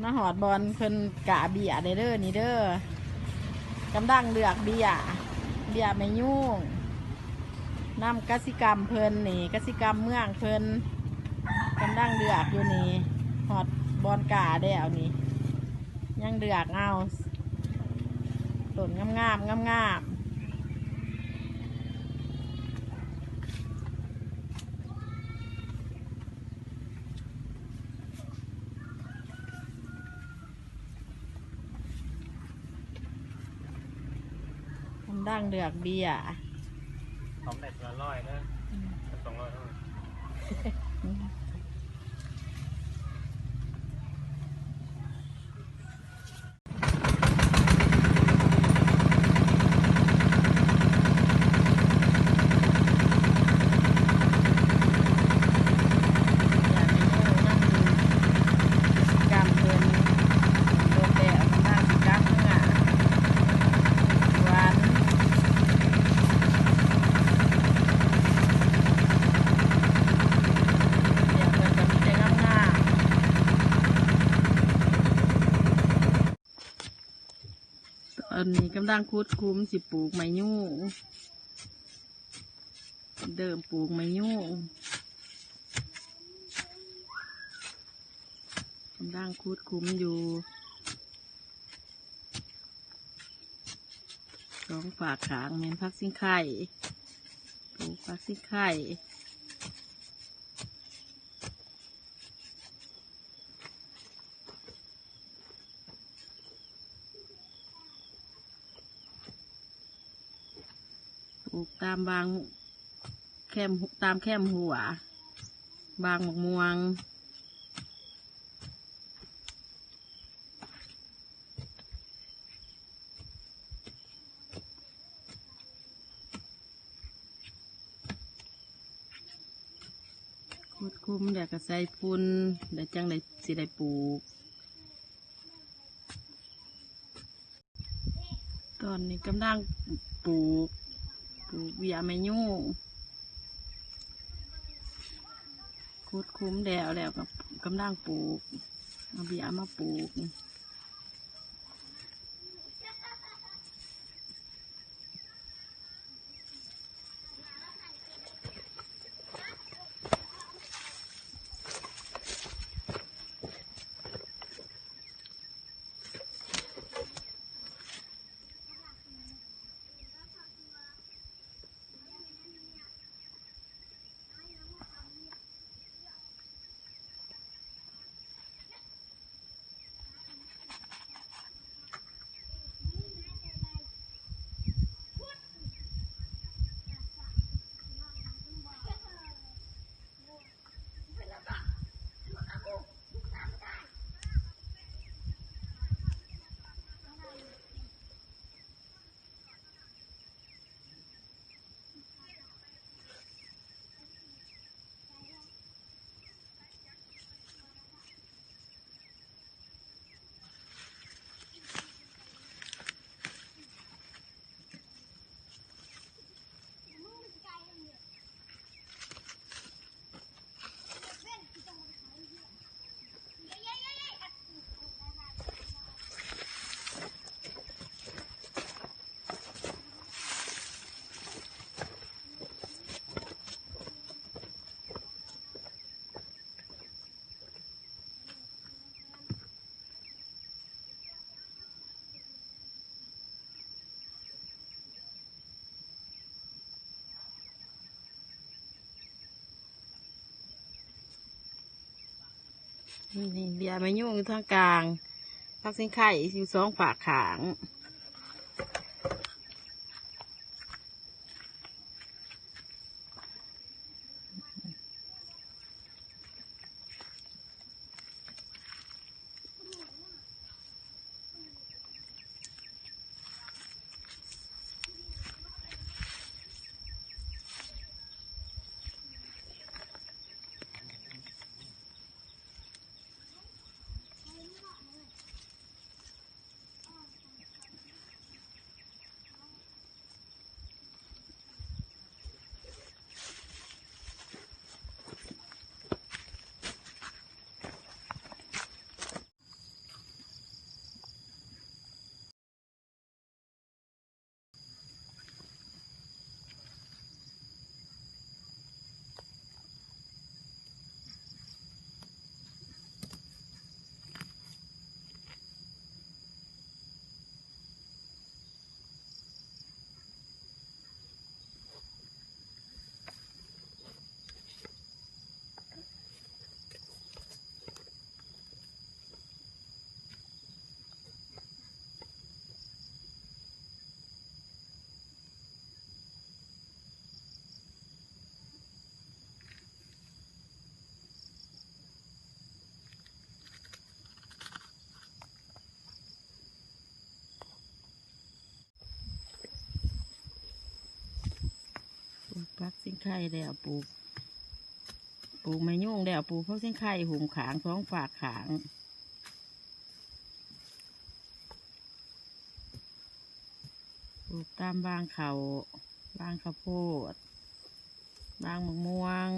ມາຮອດບ່ອນເພິ່ນກ້າເບ້ຍແລ້ວເດີ ນີ້ເດີ ກຳລັງເລືອກເບ້ຍ ເບ້ຍແມ່ຍູງ ນຳກະສິກຳເພິ່ນນີ້ ກະສິກຳເມືອງເພິ່ນ ກຳລັງເລືອກຢູ່ນີ້ ຮອດບ່ອນກ້າແລ້ວນີ້ ຍັງເລືອກເອົາ ຕົ້ນງາມໆ ງາມໆ. ກຳລັງເລືອກເບ້ຍ ຫອມໄດ້ຄົນລະຮ້ອຍເດີ ອືມ ສອງຮ້ອຍເທົ່ານັ້ນ. ຕອນນີ້ກຳລັງຂຸດຂຸມຊິປູກໄມ້ຍູງ ເລີ່ມປູກໄມ້ຍູງ ກຳລັງຂຸດຂຸມຢູ່ ສອງຟາກຂ້າງແມ່ນຜັກຊິງໄຄ ປູກຜັກຊິງໄຄ. ປູກຕາມບາງແຄມ ຕາມແຄມຮົ້ວ ບາງໝາກມ່ວງ. ຂຸດຂຸມແລ້ວກໍໃສ່ຝຸ່ນ ແລ້ວຈັ່ງໄດ້ ຊິໄດ້ປູກ. ຕອນນີ້ກຳລັງປູກ ປູກເບ້ຍແມ່ຍູງ ຂຸດຂຸມແລ້ວ ແລ້ວກໍກຳລັງປູກ ເອົາເບ້ຍມາປູກ. ນີ້ເບ້ຍແມ່ຍູງຢູ່ທາງກາງ ຜັກຊິງໄຄຢູ່ສອງຟາກຂ້າງ. ຜັກຊິງໄຄແລ້ວ ປູກ ປູກໄມ້ຍຸງແລ້ວ ປູກຜັກຊິງໄຄຫຸ້ມຂ້າງ ສອງຟາກຂ້າງ ປູກຕາມວາງເຂົ້າ ວາງເຂົ້າໂພດ ວາງໝາກມ່ວງ